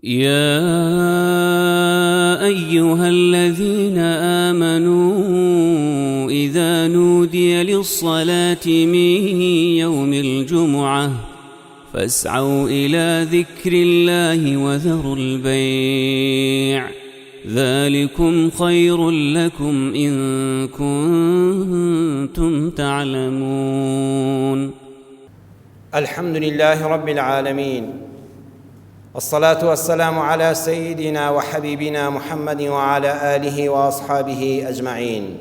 يا أيها الذين آمنوا إذا نودي للصلاة من يوم الجمعة فاسعوا إلى ذكر الله وذروا البيع ذلكم خير لكم إن كنتم تعلمون. الحمد لله رب العالمين والصلاة والسلام على سيدنا وحبيبنا محمد وعلى آله وأصحابه أجمعين.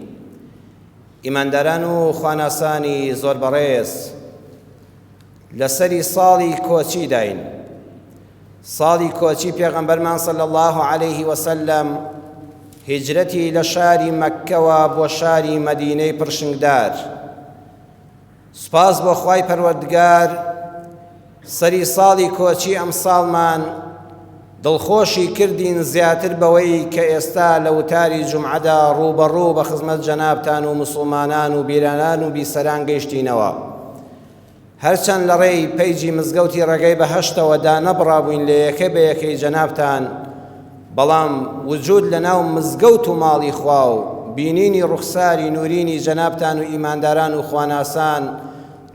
ئیمانداران و خواناسانی زۆر بەڕێز، لەسەری ساڵی کۆچی داین، ساڵی کۆچی پێغەمبەرمان صلی الله علیه وسلم، هیجرەتی لە شاری مەککەوە بۆ شاری مەدینەی پرشنگدار. سوپاس بۆ خوای پەروەردگار سەری ساڵی کۆچی ئەمساڵمان دڵخۆشی کردین زیاتر بەوەی کە ئێستا لە وتاری جومعەدا ڕووبەڕوو بە خزمەت جەنابتان و موسڵمانان و بیرانان و بیسەران گەیشتینەوە. هەرچەند لە ڕێی پەیجی مزگەوتی ڕێگەی بەهەشتەوە دانەبڕابووین لە یەکە بە یەکەی جەنابتان، بەڵام وجود لە ناو مزگەوت و ماڵی خوا و بینینی ڕوخساری نورینی جەنابتان و ئیمانداران و خواناسان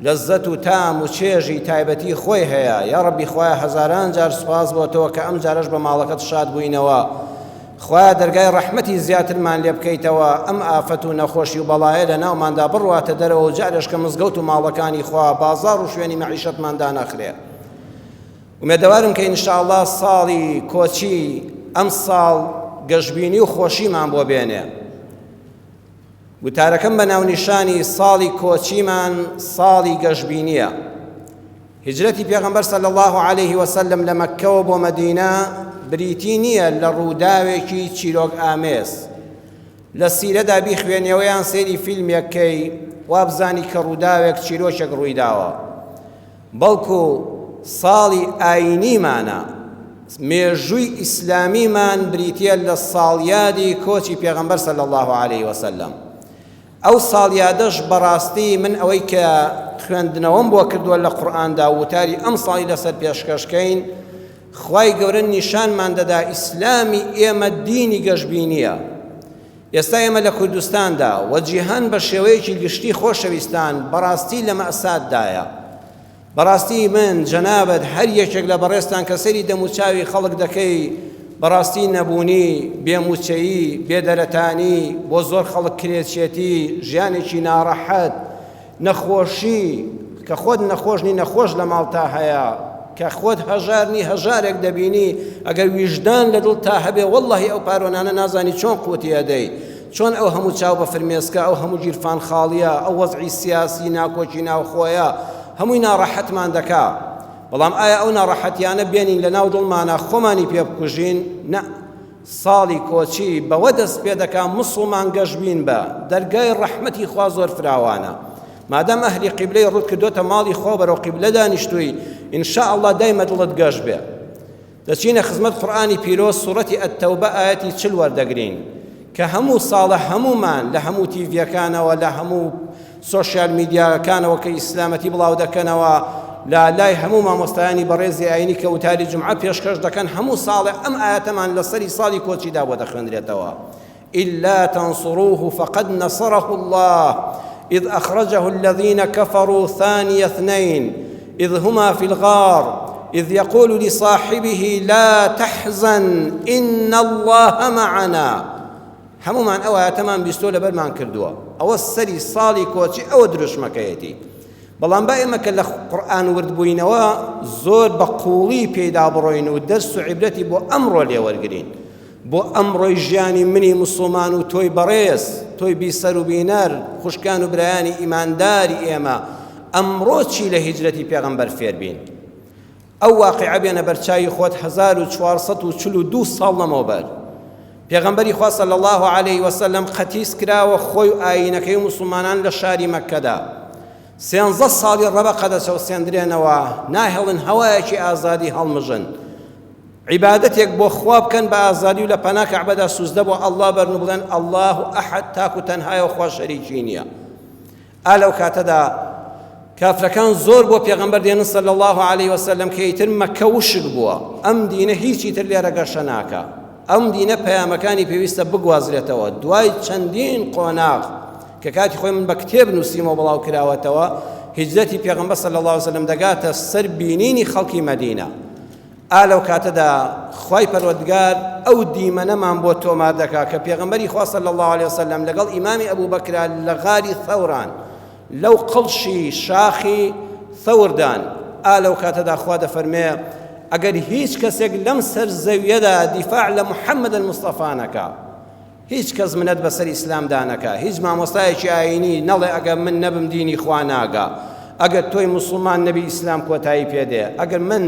لەززەت و تام و چێژی تایبەتی خۆی هەیە. یاڕەبی خوایە هەزاران جار سوپاس بۆ تۆ کە ئەم جارەش بە ماڵەکەت شاد بووینەوە. خوایە دەرگای ڕەحمەتی زیاترمان لێ بکەیتەوە، ئەم ئافەت و نەخۆشی و بەڵایە لە ناوماندا بڕواتە دەرەوە و جارێش کە مزگەوت و ماڵەکانی خوا بازاڕ و شوێنی مەعیشەتمان دانەخرێ. ئومێدەوارم کە ان شاء اللە ساڵی کۆچی ئەمساڵ گەشبینی و خۆشیمان بۆ بێنێ. وتارەکەم بە ناونیشانی ساڵی کۆچیمان ساڵی گەشبینیە. هیجرەتی پێغەمبەر صلی الله علیه وسلم لە مەککەوە بۆ مەدینە بریتی نییە لە ڕووداوێکی چیرۆک ئامێز. لە سیرەدا بیخوێنیەوە یان سەیری فیلمێک کەی وابزانی کە ڕووداوێک چیرۆکێک ڕوویداوە. بەڵکو ساڵی ئاینیمانە، مێژووی ئیسلامیمان بریتیە لە ساڵیادی کۆچی پێغەمبەر صلی اللە علیه وسلم. ئەو ساڵیادەش بەڕاستی من ئەوەی کە خوێندنەوەم بۆ کردووە لە قورئاندا وتاری ئەم ساڵی لەسەر پێشکەشکەین، خوای گەورە نیشانمان دەدا ئیسلامی ئێمە دینی گەشبینیە. ئێستا ئێمە لە کوردستاندا و جیهان بە شێوەیەکی گشتی خۆشەویستان بەڕاستی لە مەئساتدایە. بەڕاستی من، جەنابت، هەر یەکێک لە بەڕێزتان کە سەیری دەموچاوی خەڵک دەکەی، بەڕاستی نەبوونی، بێ مووچەیی، بێ دەرەتانی، بۆ زۆر خەڵک کرێچیەتی، ژیانێکی ناڕەحەت، نەخۆشی، کە خۆت نەخۆش نی نەخۆش لە ماڵتا هەیە، کە خۆت هەژار نی هەژارێک دەبینی، ئەگەر ویژدان لە دڵتا هەبێ وەڵڵاهی ئەو پارۆنانە نازانی چۆن قوتی ئەدەی، چۆن ئەو هەموو چاو بە فرمێسکە، ئەو هەموو گیرفان خاڵیە، ئەو وەزعی سیاسی ناکۆکی ناوخۆیە، هەمووی ناڕەحەتمان دەکا. بەڵام ئایا ئەو ناڕەحەتیانە بێنین لە ناو دڵمانا خۆمانی پێ بکوژین؟ نا. ساڵی کۆچی بەوە دەست پێدەکا موسڵمان گەشبین بە، دەرگای ڕەحمەتی خوا زۆر فراوانە. مادام ئەهلی قیبلەی ڕووت کردۆتە ماڵی خوا بەرەو قیبلە دانیشتووی، ان شاء اللە دایمە دڵت گەش بێ. دەچینە خزمەت قورئانی پیرۆز سوڕەتی التوبە ئایەتی 40 وەردەگرین کە هەموو ساڵە هەموومان لە هەموو تیڤیەکانەوە لە هەموو سۆشیال میدیاکانەوە کە ئیسلامەتی بڵاو دەکەنەوە لە لای هەموو مامۆستایانی بەڕێزی ئاینی کە وتاری جمعە پێشکەش دەکەن هەموو ساڵێ ئەم ئاەتەمان لەسەری ساڵی کۆچیدا بۆ دەخوێندرێتەوە إلا تنصروه فقد نصره الله إذ أخرجه الذين كفروا ثاني اثنين إذ هما في الغار إذ يقول لصاحبه لا تحزن إن الله معنا. هەموومان ئەو ئایەتەمان بیستووە لەبەرمان کردووە ئەوە سەری ساڵی کۆچی ئەوە دروشمەکەیەتی بەڵام با ئێمە کە لە قورئان ورد بووینەوە زۆر بە قوڵی پێیدا بڕۆین و دەرس و عیبرەتی بۆ ئەمڕۆ لێوەرگرین بۆ ئەمڕۆی ژیانی منی مسلمان و تۆی بەڕێز تۆی بیسەر و بینەر خوشکان و برایانی ئیمانداری ئێمە ئەمڕۆ چی لە هیجرەتی پێغەمبەر فێربین ئەو واقیعە بێنە بەرچاوی خۆت 1442 ساڵ لەمەوبەر پێغەمبەری خوا صلی الله علیه وسلم قەتیس کراوە خۆی و ئایینەکەی و موسڵمانان لە شاری مەککەدا سێنزە ساڵی ڕەبەقە دەچەوسێندرێنەوە ناهێڵن هەوایەکی ئازادی هەڵمژن عیبادەتێک بۆ خوا بکەن بە ئازادی و لە پەنا کەعبەدا سوزدە بۆ ئەڵڵا بەرن و بڵێن ئەڵڵاه ئەحەد تاک و تەنهایە و خوا شەریکی نییە. ئا لەو کاتەدا. کافرەکان زۆر بۆ پێغەمبەر دێنن صلی الله علیه وسلم کە ئیتر مەکە وشک بووە، ئەم دینە هیچی تر لێرە گەشە ناکا، ئەم دینە پەیامەکانی پێویستە بگوازرێتەوە. دوای چەندین قۆناغ کە کاتی خۆی من بە کتێب نووسیمەوە بڵاو کراوەتەوە، هیجرەتی پێغەمبەر صلی الله علیه وسلم دەگاتە سەر بینینی خەڵکی مەدینە. ئا لەو کاتەدا خوای پەروەردگار ئەو دیمەنەمان بۆ تۆمار دەکا کە پێغەمبەری خوا صلی الله علیه وسلم لەگەڵ ئیمامی ئەبوبەکرا لە غاری ثەوران لەو قڵشی شاخی ثەوردان. ئا لەو کاتەدا خوا دەفەرمێ ئەگەر هیچ کەسێک لەم سەر زەویەدا دیفاع لە محەممەد المستەفا نەکا، هیچ کەس منەت بەسەر ئیسلامدا نەکا، هیچ مامۆستایەکی ئایینی نەڵێ ئەگەر من نەبم دینی خوا ناگا، ئەگەر تۆی موسڵمان نەبی ئیسلام کۆتایی پێ دێ، ئەگەر من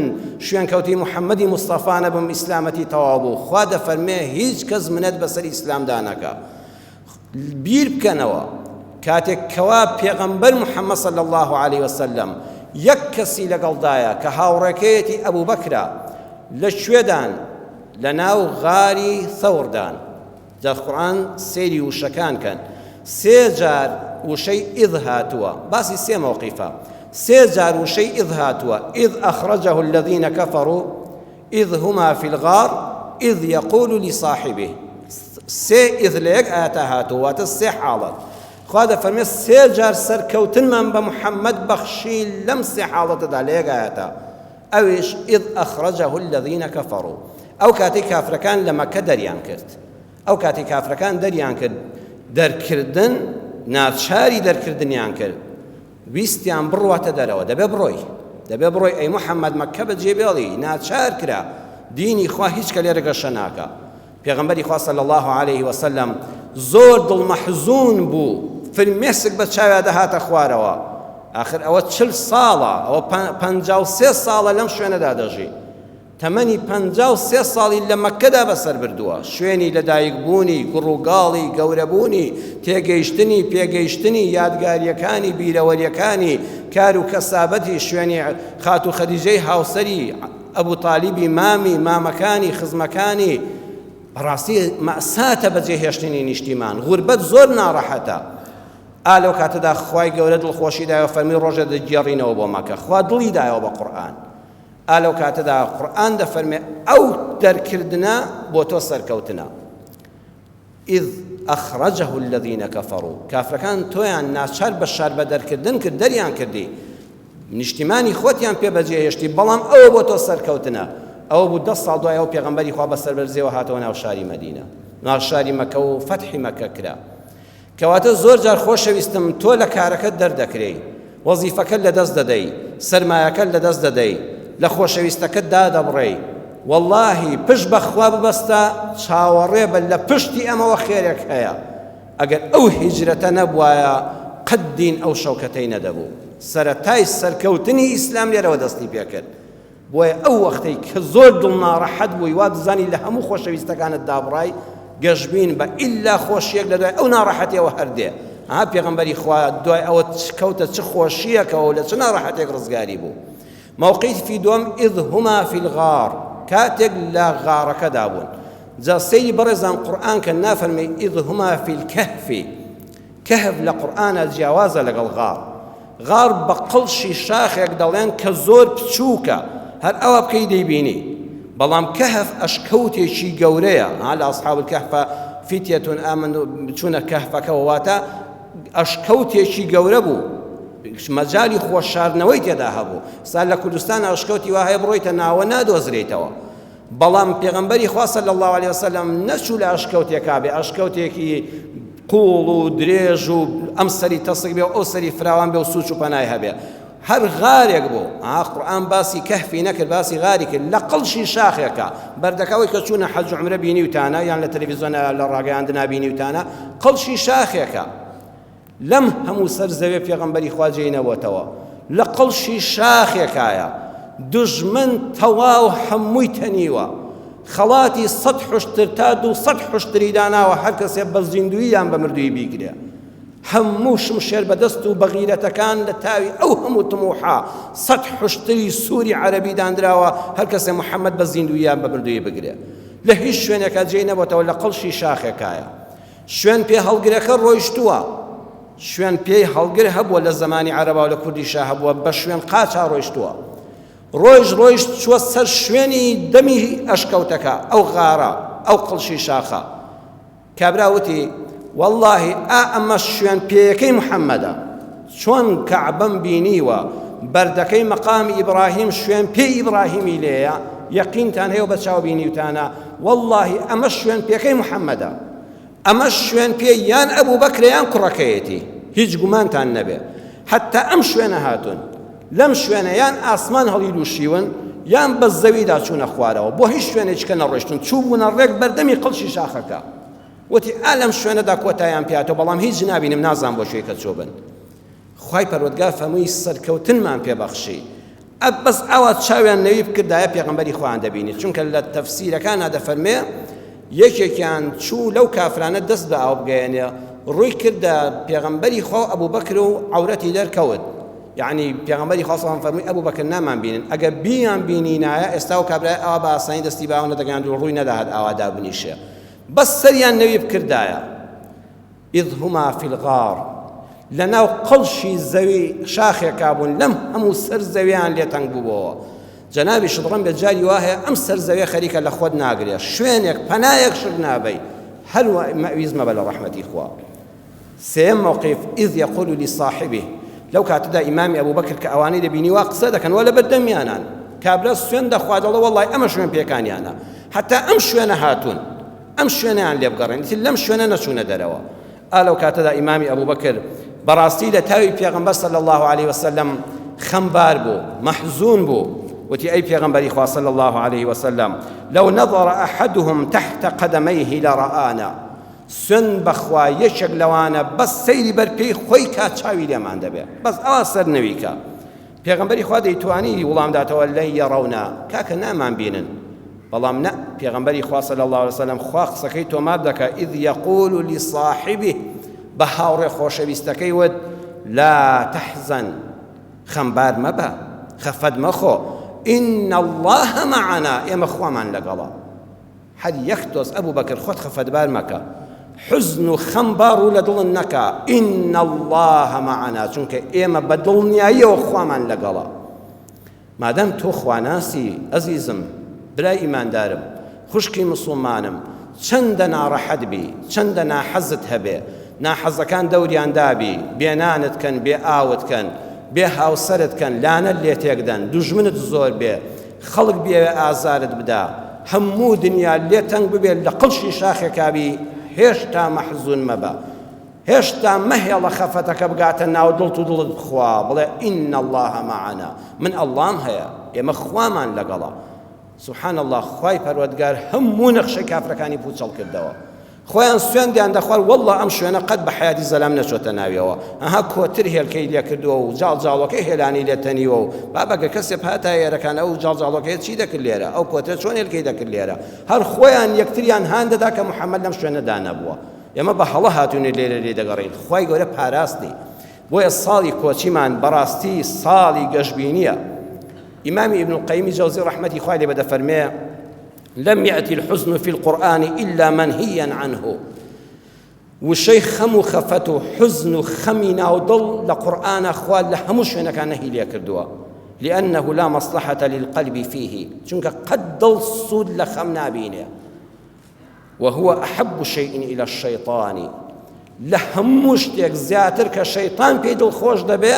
شوێنکەوتەی محەممەدی مستەفا نەبم ئیسلامەتی تەواو بوو، خوا دەفەرمێ هیچ کەس منەت بەسەر ئیسلامدا نەکا. بیر بکەنەوە کاتێک کەوا پێغەمبەر محەممەد صلی الله علیه وسلم یەک کەسی لەگەڵدایە کە هاوڕێکەیەتی ئەبوبەکرە لە کوێدان؟ لە ناو غاری ثەوردان. جا قورئان سەیری وشەکان کەن سێ جار وشەی ئذ هاتووە باسی سێ مەوقیفە سێ جار وشەی ئذ هاتووە ئذ ئەخرجه الذین كفروا اذ هما فی الغار اذ یقول لصاحبه سێ اذ لە یەک ئاەتا هاتووە واتە سێ حاڵەت خوا دەفەرمێ سێ جار سەرکەوتنمان بە محەممەد بەخشی لەم سێ حاڵەتەدا لە یەک ئاەتا ئەویش اذ اخرجه الذین كفروا ئەو کاتەی کافرەکان لە مەکە دەریان کرد ئەو کاتی کافرەکان دەریان کرد دەرکردن ناچاری دەرکردنیان کرد ویستیان بڕواتە دەرەوە دەبێ بڕۆی دەبێ بڕۆی ئەی محەممەد مەکە بەجێ بێڵی ناچار کرا دینی خوا هیچ کە لێرە گەشە ناکا پێغەمبەری خوا صلی الله علیه وسلم زۆر دڵ مەحزون بوو فرمێسک بە چاویا دەهاتە خوارەوە ئاخر ئەوە چل ساڵە ئەوە 53 ساڵە لەم شوێنەدا دەژی تەمەنی 53 ساڵی لە مەککەدا بەسەر بردووە شوێنی لەدایکبوونی گوڕوگاڵی گەورەبوونی تێگەیشتنی پێگەیشتنی یادگاریەکانی بیرەوەریەکانی کار و کەسابەتی شوێنی خاتوو خەدیجەی هاوسەری ئەبو تالیبی مامی، مامەکانی، خزمەکانی، بەڕاستی مەئساتە بەجێهێشتنی نیشتیمان، غوربەت زۆر ناڕەحەتە. ئا لەو کاتەدا خوای گەورە دڵخۆشی دایەوە فەرمی ڕۆژێ دەگێڕینەوە بۆ مەکە، خوا دڵی دایەوە بە قورئان. ئا لەو کاتەدا قورئان دەفەرمێ ئەو دەرکردنە بۆ تۆ سەرکەوتنە. اذ اخرجه الذین کفروا کافرەکان تۆیان ناچار بە شاربەدەرکردن کرد دەریان کردی نیشتیمانی خۆتیان پێ بەجێهێشتی بەڵام ئەوە بۆ تۆ سەرکەوتنە ئەوە بوو دە ساڵ دوای ئەو پێغەمبەری خوا بە سەربەرزیەوە هاتەوە ناو شاری مەدینە ناو شاری مەکە و فەتحی مەکە کرا کەواتە زۆر جار خۆشەویستم تۆ لە کارەکەت دەردەکرێی، وەزیفەکەت لەدەست دەدەی، سەرمایەکەت لەدەست دەدەی، لە خۆشەویستەکەت دادەبڕێی، وەڵاهی پشت بە خوا ببەستە چاوەڕێ بە لە پشتی ئەمەوە خێرێک هەیە، ئەگەر ئەو هیجرەتە نەبوایە قەت دین ئەو شەوکەتەی نەدەبوو، سەرەتای سەرکەوتنی ئیسلام لێرەوە دەستی پێکرد. بۆیە ئەو وەختەی کە زۆر دڵ ناڕەحەت بووی وا دەزانی لە هەموو خۆشەویستەکانت دابڕای گەشبین بە ئیلا خۆشیەک لە دوای ئەو ناڕەحەتیەوە هەر دێ ها پێغەمبەری خوا دوای ئەوە کەوتە چ خۆشیەکەوە و لە چ ناڕەحەتێک ڕزگاری بوو مەوقیفی دووەم اذ هما فی الغار کاتێک لە غارەکەدا بوون جا سەیری بەڕێزان قورئان کە نافەرمێ اذ هما فی الکهف کەهف لە قورئانا جیاوازە لەگەڵ غار. غار بە قڵشی شاخێک دەڵێن کە زۆر بچووکە هەر ئەوە بکەی دەیبینی. بەڵام کەهف ئەشکەوتێکی گەورەیە. ها لە ئەصحاب الکهف فتیە آمنوا چوونە کەهفەکەوە واتە ئەشکەوتێکی گەورە بوو. مەجالی خۆشاردنەوەی تێدا هەبوو. سا لە کوردستان ئەشکەوتی وا هەیە بڕۆیتە ناوە نادۆزرێیتەوە. بەڵام پێغەمبەری خوا صلی اللە علیە وسلم نەچوو لە ئەشکەوتێکا بێ ئەشکەوتێکی قوڵ و درێژ و ئەم سەری تەسک بێ و ئەو سەری فراوان بێ و سوچ و پەنای هەبێ هەر غارێک بوو ئا قورئان باسی کەهفی نەکرد باسی غاری کرد لە قڵشی شاخێکە بەردەکە ئەوەی کە چوونە حەج و عومرە بینیوتانە یان لە تەلەڤیزیۆنە لە ڕاگەیاندنا بینیوتانە قڵشی شاخێکە لەم هەموو سەر زەوێ پێغەمبەری خوا جێی نەبۆتەوە لە قڵشی شاخێکایە دوژمن تەواو هەمووی تەنیوە خەڵاتی سەد حوشتر تا دووسەد حوشتری داناوە هەر کەسێ بە زیندوویی یان بە مردوویی بیگرێ هەموو شمشێر بەدەست و بەغیرەتەکان لە تاوی ئەو هەموو تموحە سەد حوشتری سووری عەرەبی دانراوە هەر کەسێ محەممەد بە زیندوویی یان بە مردوویی بگرێ لە هیچ شوێنێکا جێی نەبۆتەوە لە قڵشی شاخێکایە شوێن پێ هەڵگرەکە ڕۆیشتووە. شوێن پێی هەڵگر هەبووە لە زەمانی عەرەبا و لە کوردیشا هەبووە بە شوێن قاچا ڕۆیشتووە ڕۆیشت ڕۆیشت چووە سەر شوێنی دەمی ئەشکەوتەکە ئەو غارە ئەو قڵشی شاخە کابرا وتی وەڵڵاهی ئا ئەمە شوێن پێیەکەی محەممەدە چۆن کەعبەم بینیوە بەردەکەی مەقامی ئیبراهیم شوێن پێی ئیبراهیمی لێیە یەقینتان هەیە و بە چاو بینیوتانە وەڵڵاهی ئەمە شوێن پێکەی محەممەدە ئەمە شوێن پێی یان ئەبوبەکرە یان کوڕەکەیەتی هیچ گومانتان نەبێ حتا ئەم شوێنە هاتوون لەم شوێنە یان ئاسمان هەڵی لوشیون یان بە زەویدا چوونە خوارەوە بۆ هیچ شوێنێککە نەڕۆشتون چوو بوونە ڕێک بەردەمی قڵشی شاخەکە وتی ئا لەم شوێنەدا کۆتایان پیاتەوە بەڵام هیچ نابینم نازان بۆ شوێکە چۆ بن خوای پەروەردگار فەرمووی سەرکەوتنمان پێ بەخشی ئە بەس ئاوا چاویان نەوی بکردایە پێغەمبەری خۆیان دەبینی چونکە لە تەفسیرەکانا دەفەرمێ یەکێکیان چوو لەو کافرانە دەست بە ئاو بگەیەنێ ڕووی کردە پێغەمبەری خوا و ئەبوبەکر و عەورەتی دەرکەوت یعنی پێغەمبەری خوا صلی فەرمووی ئەبوبەکر نامان بینن ئەگەر بیان بینینایە ئێستا و کابرای ئاوا بە ئاسانی دەستی باوە نەدەگەیاند و ڕووی نەدەهات ئاوا دابنیشێ بەس سەریان نەوی بکردایە اذ هما فی الغار، لەناو قەڵشی زەوی شاخێکا بوون لەم هەموو سەر زەویان لێ تەنگ بووبۆوە. جەنابیشت ڕەنگە جاری وا هەیە ئەم سەر زەویە خەریکە لە خۆت ناگرێ، شوێنێک پەنایەک شک نابەی، هەر وا مەویز مەبە لە ڕەحمەتی خوا. سێیەم مەوقیف، اذ یقول لصاحبه، لەو کاتەدا ئیمامی ئەبوبەکر کە ئەوانەی دەبینی وا قسە دەکەن وا لەبەر دەمیانان، کابرا سوێند دەخوا دەڵێ وەڵڵاهی ئەمە شوێن پێکانیانە، هەتا ئەم شوێنە هاتوون. ئەم شوێنەیان لێ بگەڕێن ئیتر لەم شوێنە نەچوونە دەرەوە ئا لەو کاتەدا ئیمامی ئەبوبەکر بەڕاستی لە تاوی پێغەمبەر صلی الله علیه وسلم خەمبار بوو مەحزون بوو وتی ئەی پێغەمبەری خوا صلی الله علیه وسلم لو نظر احدهم تحت قدميه لرآنا سوێن بەخوا یەکێک لەوانە بەس سەیری بەر پێی خۆی کا چاوی لێمان دەبێ بەس ئەوا سەر نەویکە پێغەمبەری خوا دەیتوانی وڵام داتەوە لن یەڕەونا کاکە نامان بینن بەڵام نە پێغەمبەری خوا صلی الله علیه وسلم خوا قسەکەی تۆمار دەکا اذ یقول لصاحبه بە هاوڕێ خۆشەویستەکەی وت لا تحزن خەمبار مەبە خەفەت مەخۆ إن الله معنا ئێمە خوامان لەگەڵە هەر یەک تۆز ئەبوبەکر خۆت خەفەتبار مەکە حزن و خەم با ڕوو لە دڵت نەکا ان اللە معنا چونکە ئێمە بە دڵنیاییەوە خوامان لەگەڵە مادام تۆ خواناسی ئەزیزم برای ئیماندارم خوشکی مسوڵمانم چەندە ناڕەحەت بی چەندە ناحەزت هەبێ ناحەزەکان دەوریان دابی بێنانت کەن بێ ئاوت کەن بێ هاوسەرت کەن لانەت لێ تێکدەن دوژمنت زۆر بێ خەڵک بیەوێ ئازارت بدا هەموو دنیا لێ تەنگ ببێ لە قڵشی شاخێکا بی هێشتا مەحزون مەبە هێشتا مەهێڵە خەفەتەکە بگاتە ناو دڵت و دڵت بخوا بڵێ ئین اللە معنا من ئەڵڵام هەیە ئێمە خوامان لەگەڵە سبحان الله خوای پەروەردگار هەموو نەخشەی کافرەکانی پوچەڵ کردەوە خۆیان سوێندیان دەخوارد واللە ئەم شوێنە قەت بە حەیاتی زەلام نەچۆتە ناویەوە ئەها کۆتر هێلکەی لێ کردووە و جاڵجاڵۆکەی هێلانی لێ تەنیوە و بابە گەر کەسێ بهاتایە ئێرەکان ئەو جاڵجاڵۆکەیە چی دەکرد لێرە ئەو کۆترە چۆن هێلکەی دەکرد لێرە هەر خۆیان یەکتریان هان دەدا کە محەممەد لەم شوێنەدا نەبووە ئێمە بە هەڵە هاتوونە لێرە لێ دەگەڕێین خوای گەورە پاراستنی بۆیە ساڵی کۆچیمان بەڕاستی ساڵی گەشبینیە ئیمامی ابن القیم جەوزی ڕەحمەتی خوای لێ بێ دەفەرمێ لم یأتی الحزن فی القرآن إلا منهیا عنه وشەی خەم و خەفەت و حزن و خەمی ناو دڵ لە قورئانە خوا لە هەموو شوێنەکان نەهی لێ کردووە لأنه لا مصلحة للقلب فيه چونکە قەت دڵ سوود لە خەم نابینێ وهو احب شیء الی الشیطان لە هەموو شتێک زیاتر کە شەیطان پێی دڵخۆش دەبێ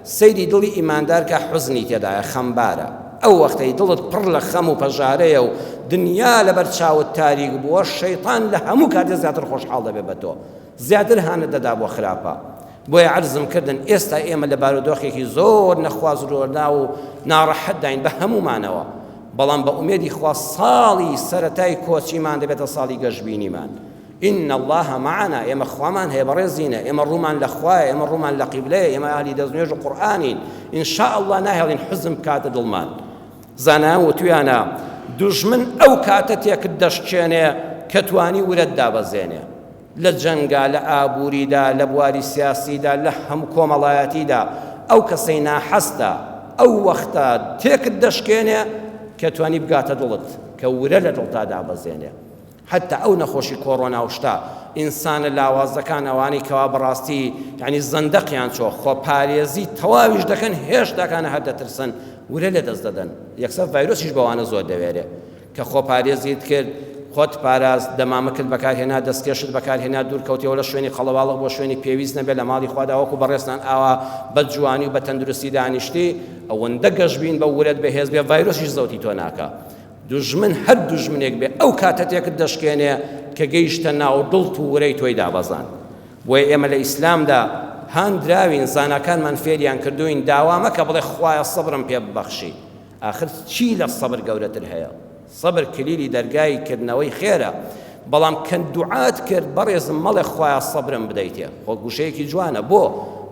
سەیری دڵی ئیماندار کە حوزنی تێدایە خەمبارە ئەو وەختەی دڵت پڕ لە خەم و پەژارەیە و دنیا لەبەر چاوت تاریک بووە شەیطان لە هەموو کاتێ زیاتر خۆشحاڵ دەبێ بە تۆ زیاتر هانت دەدا بۆ خراپە بۆیە عەرزم کردن ئێستا ئێمە لە بارودۆخێکی زۆر نەخوازرۆنا و ناڕەحەتداین بە هەموومانەوە بەڵام بە ئومێدی خوا ساڵی سەرەتای کۆچیمان دەبێتە ساڵی گەشبینیمان إن الله معنا ئێمە خوامان هەیە بەڕێزینە ئێمە ڕوومان لە خوایە ئێمە ڕوومان لە قیبلەیە ئێمە ئەهلی دەستنوێژ و قورئانین إن شاء الله ناهێڵین حزن بکاتە دڵمان زانایان وتویانە دوژمن ئەو کاتە تێکت دەشکێنێ کە توانی ورەت دابەزێنێ لە جەنگا، لە ئابووریدا، لە بواری سیاسیدا، لە هەموو کۆمەڵایەتیدا، ئەو کەسەی ناحەزتە، ئەو وەختە تێکت دەشکێنێ کە توانی بگاتە دڵت، کە ورە لە دڵتا دابەزێنێ. حەتتا ئەو نەخۆشی کۆڕۆنا و شتە ئینسانە لاوازەکان ئەوانەی کەوا بەڕاستی یعنی زەندەقیان چۆ خۆپارێزی تەواویش دەکەن هێشتاکانە هەر دەترسن ورە لە دەست دەدەن یەکسەر ڤایرۆسیش بەوانە زۆر دەوێرێ کە خۆپارێزیت کرد خۆت پاراست دەمامکت بەکارهێنا دەستکێشت بەکارهێنا دوور کەوتیەوە لە شوێنی قەڵەواڵغ بۆ شوێنی پێویست نەبێت لە ماڵی خوادا وەکو بەڕێزتان ئاوا بە جوانی و بە تەندروستی دانیشتی ئەوەندە گەشبین بە ورەت بەهێز بێ ڤایرۆسیش زەوتی تۆ ناکا دوژمن هەر دوژمنێک بێ ئەو کاتە تێکت دەشکێنێ کە گەیشتە ناو دڵت و ورەی تۆی دابەزاند. بۆیە ئێمە لە ئیسلامدا هان دراوین، زاناکانمان فێریان کردووین داوا مەکە بڵێ خوایە سەبرم پێ ببەخشی. ئاخر چی لە سەبر گەورەتر هەیە؟ سەبر کلیلی دەرگای کردنەوەی خێرە. بەڵام کە دوعات کرد بەڕێزم مەڵێ خوایە سەبرم بدەیتێ. خۆ گوشەیەکی جوانە بۆ؟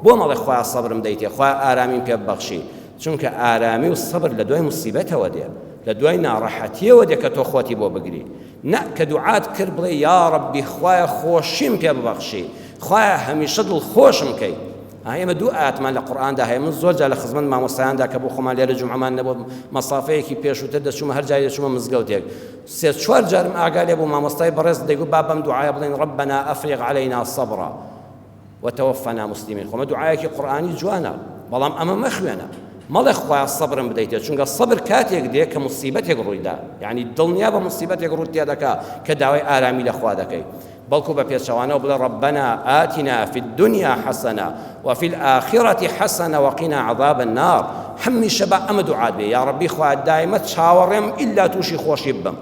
بۆ مەڵێ خوایە سەبرم دەیتێ، خوایە ئارامیم پێ ببەخشی. چونکە ئارامی و سەبر لە دوای موسیبەتەوە دێ، لە دوای ناڕەحەتیەوە دێ کە تۆ خۆتی بۆ بگری. نا کە دوعات کرد بڵێ یاڕەبی خوایە خۆشیم پێ ببەخشی، خوایە هەمیشە دڵخۆشم کەی. ها ئێمە دوو ئایەتمان لە قورئاندا هەیە، من زۆر جار لە خزمەت مامۆستایاندا کە بۆ خۆمان لێرە جومعەمان نەبوو مەسافەیەکی پێشووتر دەچوومە هەر جارێ دەچوومە مزگەوتێک سێ چوار جارم ئاگا لێ بوو مامۆستای بەڕێز دەیگوت با بەم دوعایە بڵێن ربنا افرغ علینا صبرا وتوفنا مسلمین خۆمە دوعایەکی قورئانی جوانە بەڵام ئەمە مەخوێنە مەڵێ خوایە سەبرم بدەیتێ چونکە سەبر کاتێک دێ کە مصیبەتێک ڕوویدا یعنی دڵنیا بە مصیبەتێک ڕووت تێ دەکا کە داوای ئارامی لە خوا دەکەی بەڵکو بە پێچەوانەوە بڵێ ربنا آتنا في الدنيا حسنة وفي الآخرة حسنة وقنا عذاب النار هەمیشە با ئەمە دوعات بێ یا ربی خوا دایمە چاوەڕێم ئیلا تووشی خۆشی ببم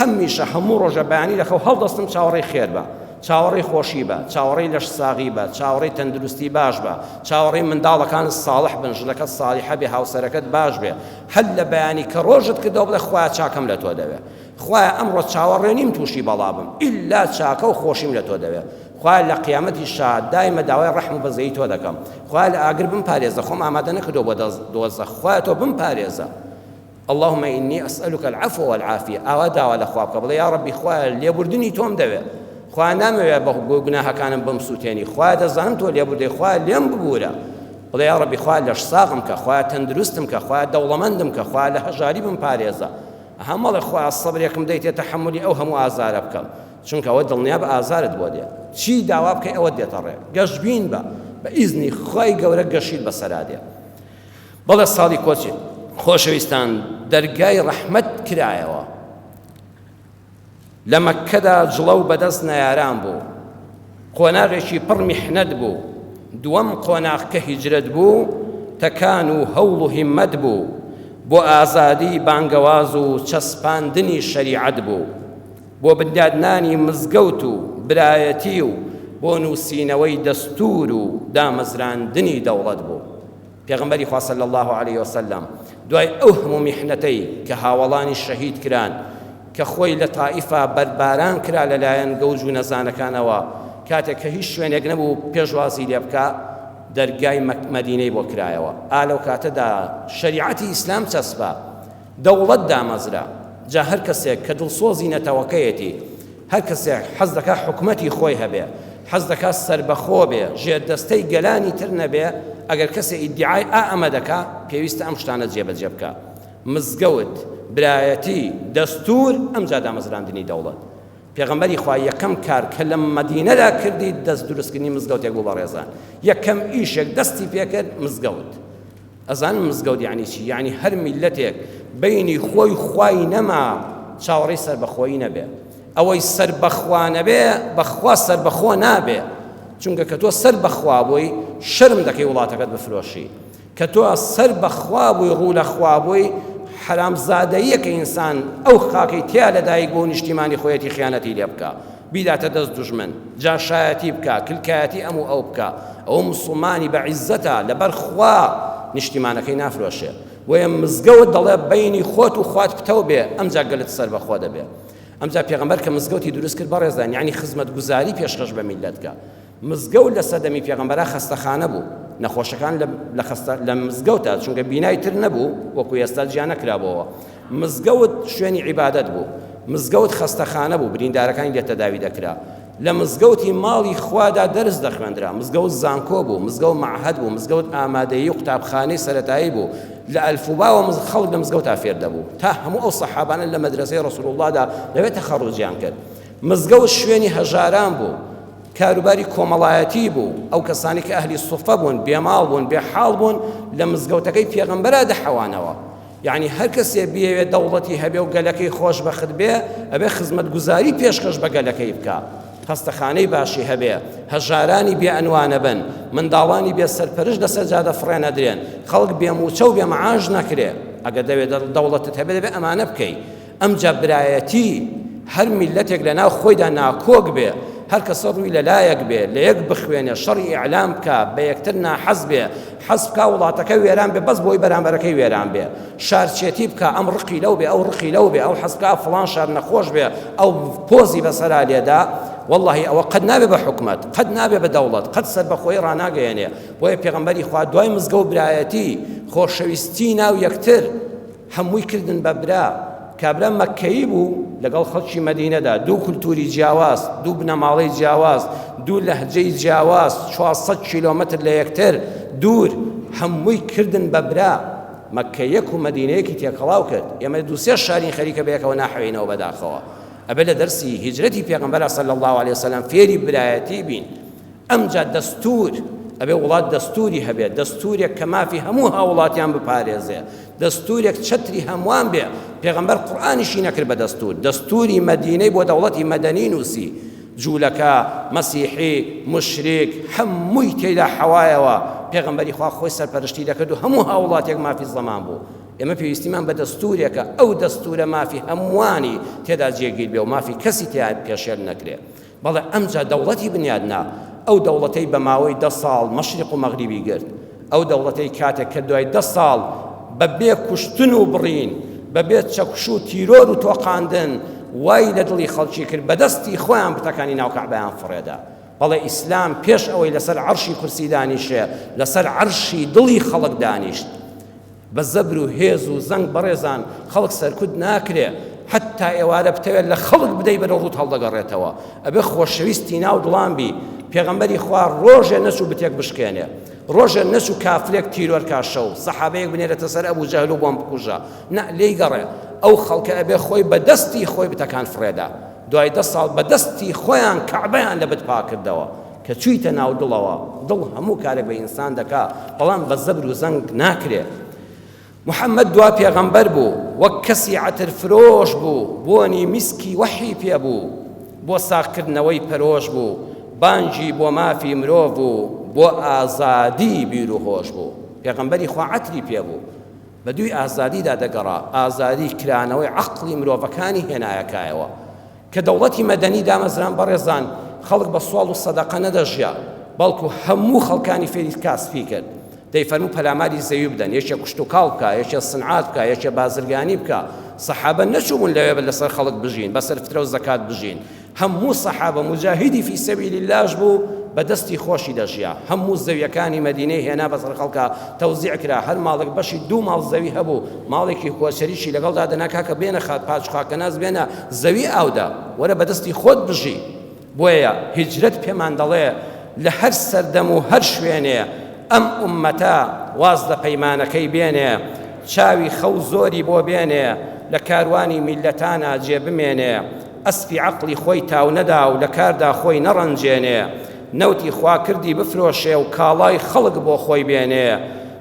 هەمیشە هەموو ڕۆژە بەیانی لە خەو هەڵدەستم چاوەڕێی خێر بە، چاوەڕێی خۆشی بە، چاوەڕێی لەش ساغی بە، چاوەڕێی تەندروستی باش بە، چاوەڕێی منداڵەکانت ساڵح بن، ژنەکەت ساڵیحە بێ، هاوسەرەکەت باش بێ، هەر لە بەیانی کە ڕۆژت کردەوە بڵێ خوایە چاکەم لە تۆ دەوێ، خوایە ئەمڕۆ چاوەڕێ نیم تووشی بەڵا بم ئیلا چاکە و خۆشیم لە تۆ دەوێ، خوایە لە قیامەتیشا دایمە داوای ڕەحم و بەزەیی تۆ دەکەم، خوایە لە ئاگر بمپارێزە خۆم ئامادە نەکردووە بۆ دۆزەخ، خوایە تۆ بمپارێزە. اللهم انی اسألک العفو والعافیە ئاوا داوا لە خوا بکە بڵێ یا ڕەبی خوایە لێبوردنی تۆم دەوێ خوایە نامەوێ بە گوناهەکانم بمسووتێنی خوایە دەزانم تۆ لێبوردەی خوایە لێم ببوورە بڵێ یا ڕەبی خوایە لەش ساغم کە خوایە تەندروستم کە خوایە دەوڵەمەندم کە خوایە لە هەژاری بمپارێزە ئەها مەڵێ خوایە سەبرێکم دەیتێ تەحەمولی ئەو هەموو ئازارە بکەم چونکە ئەوە دڵنیا بە ئازارت بۆ دێ چی داوا بکەی ئەوە دێتە ڕێ گەشبین بە بە ئیزنی خوای گەورە گەشیت بەسەرا دێ بەڵێ ساڵی کۆچی خۆشەویستان دەرگای ڕەحمەت کرایەوە لە مەککەدا جڵەو بەدەست نەیاران بوو قۆناغێکی پڕ میحنەت بوو دووەم قۆناغ کە هیجرەت بوو تەکان و هەوڵ و هیمەت بوو بۆ ئازادی بانگەواز و چەسپاندنی شەریعەت بوو بۆ بنیادنانی مزگەوت و برایەتی و بۆ نووسینەوەی دەستوور و دامەزراندنی دەوڵەت بوو پێغەمبەری خوا صلی اللە علیە وسلم دوای ئەو هەموو میحنەتەی کە هاوەڵانی شەهید کران کە خۆی لە تائیفا بەردباران کرا لەلایەن گەوج و نەزانەکانەوە کاتێک کە هیچ شوێنێک نەبوو پێشوازی لێ بکا دەرگای مەدینەی بۆ کرایەوە ئا لەو کاتەدا شەریعەتی ئیسلام چەسپا دەوڵەت دامەزرا، جا هەر کەسێک کە دڵسۆزی نەتەوەکەیەتی، هەر کەسێک حەز دەکا حکومەتی خۆی هەبێ، حەز دەکا سەربەخۆ بێ، ژێردەستەی گەلانی تر نەبێ، ئەگەر کەسێ ئیدیعای ئا ئەمە دەکا، پێویستە ئەم شتانە جێبەجێ بکا. مزگەوت، برایەتی، دەستوور، ئەمجا دامەزراندنی دەوڵەت. پێغەمبەری خوا یەکەم کار کە لە مەدینەدا کردی دەست دروستکردنی مزگەوتێک بوو بەڕێزان. یەکەم ئیشێک دەستی پێکرد مزگەوت. ئەزانن مزگەوت یەعنی چی؟ یەعنی هەر میللەتێک بەینی خۆی خوای نەما چاوەڕێی سەربەخۆیی نەبێ. ئەوەی سەر بەخوا نەبێ بەخوا سەربەخۆ نابێ. چونکە کە تۆ سەر بەخوا بووی شەرم دەکەی وڵاتەکەت بفرۆشی. کە تۆ سەر بەخوا بووی ڕوو لە خوا بووی حەرامزادەییە کە ئینسان ئەو خاکەی تیا لەدایک بوو نیشتیمانی خۆیەتی خیانەتی لێ بکا. بیداتە دەست دوژمن، جاشایەتی بکا، کلکایەتی ئەم و ئەو بکا، ئەوە موسڵمانی بە عیزەتە، لەبەر خوا نیشتیمانەکەی نافرۆشێ. بۆیە مزگەوت دەڵێ بەینی خۆت و خوات پتەو بێ، ئەمجا گەلت سەربەخۆ دەبێ. ئەمجا پێغەمبەر کە مزگەوتی دروست کرد بەڕێزان یەعنی خزمەتگوزاری پێشکەش بە میللەت کە. مزگەوت لە سەردەمی پێغەمبەرا خەستەخانە بوو، نەخۆشەکان لە لە خەستە لە مزگەوتا چونکە بینای تر نەبوو وەکو ئێستا جیا نەکرابۆوە. مزگەوت شوێنی عیبادەت بوو، مزگەوت خەستەخانە بوو بریندارەکانی لێ تەداوی دەکرا. لە مزگەوتی ماڵی خوادا دەرس دەخوێندرا، مزگەوت زانکۆ بوو، مزگەوت مەعهەد بوو، مزگەوت ئامادەیی و قوتابخانەی سەرەتایی بوو، لە ئەلفوباوە خەڵک لە مزگەوتا فێر دەبوو، تا هەموو ئەو سەحابانە لە مەدرەسەی ڕەسوڵ اللەدا لەوێ تەخەڕوجیان کرد. مزگەوت شوێنی هەژاران بوو، کاروباری کۆمەڵایەتی بوو، ئەو کەسانەی کە ئەهلی سوفە بوون، بێماڵ بوون، بێ حاڵ بوون، لە مزگەوتەکەی پێغەمبەرا دەحەوانەوە. یەعنی هەر کەسێ بیەوێ دەوڵەتی هەبێ و گەلەکەی خۆشبەخت بێ، ئەبێ خزمەتگوزاری پێشکەش بە گەلەکەی بکا. خەستەخانەی باشی هەبێ، هەژارانی بێ ئەنوا نەبن، منداڵانی بێ سەرپەرشت لەسەر جادە فڕێ نەدرێن، خەڵک بێ مووچە و بێ مەعاش نەکرێ. ئەگەر دەوێ دەوڵەتت هەبێ دەبێ ئەمانە بکەی. ئەمجا برایەتی هەر میللەتێک لە ناو خۆیدا ناکۆک بێ، هەر کەسە ڕووی لە لایەک بێ، لە یەک بخوێنێ، شەڕی ئیعلام بکا، بە یەکتر ناحەز بێ، حەز بکا وڵاتەکە وێران بێ بەس بۆی بەرامبەرەکەی وێران بێ، شارچێتی بکا، ئەم ڕقی لەو بێ، ئەو ڕقی لەو بێ، ئەو حەز بکا فڵان شار نەخۆش بێ، ئەو پۆزی بەسەرا لێدا، وەڵڵاهی ئەوە قەت نابێ بە حکومەت، قەت نابێ بە دەوڵەت، قەت سەربەخۆیی ڕاناگەیەنێ. بۆیە پێغەمبەری خوا دوای مزگەوت برایەتی، خۆشەویستی ناو یەکتر، هەمووی کردن بە برا. کابرا مەککەیی بوو لەگەڵ خەڵکی مەدینەدا، دوو کولتووری جیاواز، دوو بنەماڵەی جیاواز، دوو لەهجەی جیاواز، 400 کیلۆمەتر لە یەکتر دوور، هەمووی کردن بە برا. مەککەیەک و مەدینەیەکی تێکەڵاو کرد. ئێمە دوو سێ شارین خەریکە بەیەکەوە ناحەوێینەوە بەداخەوە. ئەبێ لە دەرسی هیجرەتی پێغەمبەر صلی اللە علیە وسلم فێری برایەتی بین. ئەمجا دەستوور، ئەبێ وڵات دەستووری هەبێ، دەستوورێک کە مافی هەموو هاووڵاتیان بپارێزێ، دەستوورێک چەتری هەمووان بێ، پێغەمبەر قورئانیشی نەکرد بە دەستوور، دەستووری مەدینەی بۆ دەوڵەتی مەدەنی نووسی، جوولەکە، مەسیحی، موشریک، هەمووی تێیدا حەوایەوە، پێغەمبەری خوا خۆی سەرپەرشتی دەکرد و هەموو هاووڵاتیەک مافی زەمان بوو. ئێمە پێویستیمان بە دەستوورێکە ئەو دەستوورە مافی هەمووانی تێدا جێگیر بێ و مافی کەسی تێیا پێشێل نەکرێ. بەڵێ ئەمجا دەوڵەتی بنیاد نا، ئەو دەوڵەتەی بە ماوەی دە ساڵ مەشریق و مەغریبی گرت، ئەو دەوڵەتەی کاتێک کە دوای دە ساڵ بە بێ کوشتن و بڕین، بە بێ چەکوش و تیرۆر و تۆقاندن وای لە دڵی خەڵکی کرد بە دەستی خۆیان بتەکانی ناو کەعبەیان فڕێدا. بەڵێ ئیسلام پێش ئەوەی لەسەر عەرشی کورسی دانیشێ، لەسەر عەرشی دڵی خەڵک دانیشت. بە زەبر و هێز و زەنگ بەڕێزان خەڵک سەرکوت ناکرێ حەتا ئێوارە بتەوێت لە خەڵک بدەی بەرەو ڕووت هەڵدەگەڕێتەوە ئەبێ خۆشەویستی ناو دڵان بی پێغەمبەری خوا ڕۆژێ نەچوو بتێک بشکێنێ ڕۆژێ نەچوو کافرێک تیرۆر کا شەو سەحابەیەک بنێرێتە سەر ئەبوو جەهل و بۆم بکوژە نا لێی گەڕێ ئەو خەڵکە ئەبێ خۆی بە دەستی خۆی بتەکان فڕێدا دوای دە ساڵ بە دەستی خۆیان کەعبەیان لە بت پاکردەوە کە چوویتە ناو دڵەوە، دڵ هەموو کارێک بە ئینسان دەکا، بەڵام بە زەبر و زەنگ ناکرێ. محەممەد دوا پێغەمبەر بوو، وەک کەسی عەتر فرۆش بوو، بۆنی میسکی وەحی پێ بوو، بۆ ساغکردنەوەی پەرۆش بوو، بانگی بۆ مافی مرۆڤ و بۆ ئازادی بیر و هۆش بوو. پێغەمبەری خوا عەتری پێ بوو، بە دووی ئازادیدا دەگەڕا، ئازادی کرانەوەی عەقڵی مرۆڤەکانی هێنایە کایەوە. کە دەوڵەتی مەدەنی دامەزران بەڕێزان خەڵک بە سواڵ و سەدەقە نەدەژیا بەڵکو هەموو خەڵکانی فێری کاسپی کرد دەیفەرموو پەلاماری زەوی بدەن یەکێ کشتوکاڵ بکا یەکێ سنعات بکا یەکێ بازرگانی بکا سەحابە نەچووبوون لەوێ لەسەر خەڵک بژین بەسەر فترە و زەکات بژین هەموو سەحابە موجاهیدی فی سەبیل اللەش بوو بە دەستی خۆشی دەژیا هەموو زەویەکانی مەدینەی هێنا بەسەر خەڵکا تەوزیع کرا هەر ماڵێک بەشی دوو ماڵ زەوی هەبوو ماڵێکی کۆچەریشی لەگەڵدا دەنا کاکە بێنە خات پاچ خاکەناز بێنە زەوی ئاودا وەرە بەدەستی خۆت بژی بۆیە هیجرەت پێمان دەڵێ لە هەر سەردەم و هەر شوێنێ ئەم ئوممەتە واز لە پەیمانەکەی بێنێ چاوی خەو زۆری بۆ بێنێ لە کاروانی میللەتانا جێ بمێنێ ئەسپی عەقڵی خۆی تاونەدا و لە کاردا خۆی نەڕەنجێنێ، نەوتی خواکردی بفرۆشێ و کاڵای خەڵک بۆ خۆی بێنێ،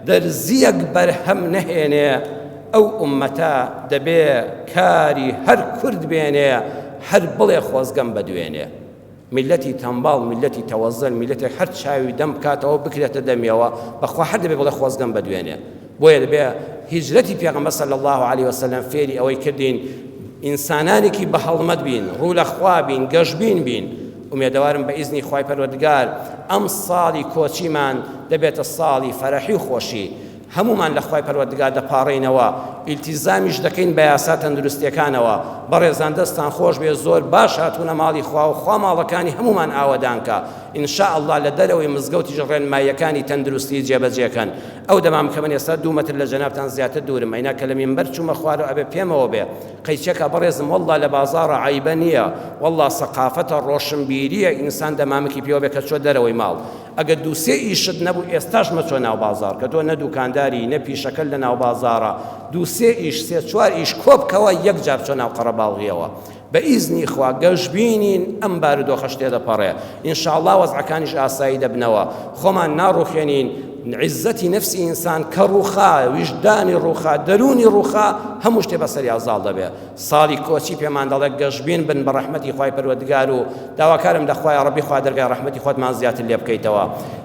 دەرزییەک بەرهەم نەهێنێ، ئەو ئوممەتە دەبێ کاری هەر کورد بێنێ، هەر بڵێ خۆزگەم بە دوێنێ. میللەتی تەمباڵ، میللەتی تەوەزەل، میللەتێک هەر چاوی دەم بکاتەوە بکرێتە دەمیەوە، بەخوا هەر دەبێ بڵێ خۆزگەم بە دوێنێ. بۆیە دەبێ هیجرەتی پێغەمبەر صلی اللە علیه وسلم فێری ئەوەی کردین ئینسانانێکی بە هەڵمەت بین، ڕوو لە خوا بین، گەشبین بین. ئومێدەوارم بە ئیزنی خوای پەروەردگار ئەم ساڵی کۆچیمان دەبێتە ساڵی فەرەحی و خۆشی. هەموومان لە خوای پەروەردگار دەپاڕێینەوە، ئیلتیزامیش دەکەین بە یاسا تەندروستیەکانەوە، بەڕێزان دەستتان خۆش بێ زۆر باش هاتوونە ماڵی خوا و خوا ماڵەکانی هەموومان ئاوەدان کا، ان شاء اللە لە دەرەوەی مزگەوتیش ڕێنماییەکانی تەندروستی جێبەجێ کەن. ئەو دەمام کە من ئێستا دوو مەتر لە جەنابتان زیاتر دوورم ئەینا کە لە مینبەر چوومە خوارەوە ئەبێ پێمەوە بێ قەیچەکە بەڕێزم واللە لە بازاڕا عەیبە نییە واللە سەقافەتە ڕۆشنبیریە ئینسان دەمامکی پێوە بێ کە چوە دەرەوەی ماڵ ئەگەر دوو سێ ئیشت نەبوو ئێستاش مەچۆ ناو بازاڕ کە تۆ نە دوکانداری نە پیشەکەت لە ناو بازاڕە دوو سێ ئیش سێ چوار ئیش کۆ بکەوە یەک جار بچۆ ناو قەرەباڵغیەوە. بە ئیزنی خوا گەشبینین ئەم بارودۆخەش تێدەپەڕێ ان شاء اللە وەزعەکانیش ئاسایی دەبنەوە خۆمان ناڕوخێنین عیزەتی نەفسی ئینسان کە ڕوخا ویژدانی ڕوخا دەروونی ڕوخا هەموو شتێ بەسەریا زاڵ دەبێ ساڵی کۆچی پێمان دەڵێ گەشبین بن بە ڕەحمەتی خوای پەروەردگار و داواکارم لە خوایە ڕەبی خوا دەرگای ڕەحمەتی خۆتمان زیاتر لێ بکەیتەوە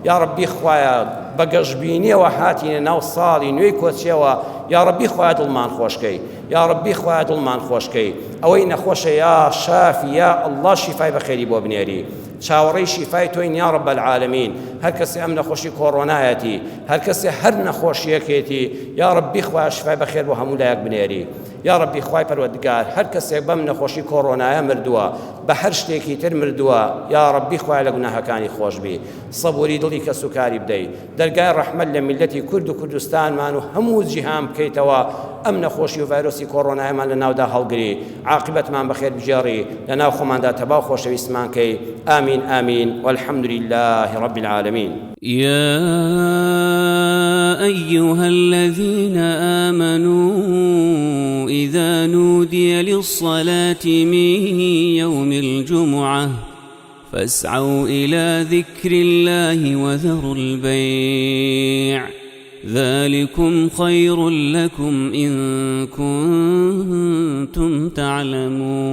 یا ڕەبی خوایە بە گەشبینیەوە هاتینە ناو ساڵی نوێی کۆچیەوە یا ڕەبی خوایە دڵمان خۆشکەی یا ڕەبی خوایە دڵمان خۆشکەی ئەوەی نەخۆشە یا شافی یا اللە شیفای بەخێری بۆ بنێری چاوەڕێی شیفای تۆین یا رب العالمین هەر کەسێ ئەم نەخۆشی کۆڕۆنایەتی هەر کەسێ هەر نەخۆشیەکێتی یا ربی خوایە شیفای بەخێر بۆ هەموو لایەک بنێری یا ربی خوای پەروەردگار هەر کەسێک بەم نەخۆشی کۆڕۆنایە مردووە بە هەر شتێکی تر مردووە یا ربی خوایە لە گوناهەکانی خۆشبی سەبوری دڵی کەسوکاری بدەی دەرگای ڕەحمەت لە میللەتی کورد و کوردستانمان و هەموو جیهان بکەیتەوە، ئەم نەخۆشی و ڤایرۆسی کۆڕۆنایەمان لە ناودا هەڵگری، عاقیبەتمان بەخێر بگێڕی، لە ناو خۆماندا تەبا و خۆشەویستمان کەی، آمین آمین والحمد للە رب العالمین. يا أيها الذين آمنوا إذا نودي للصلاة من يوم الجمعة فاسعوا إلى ذكر الله وذروا البيع ذلكم خير لكم إن كنتم تعلمون.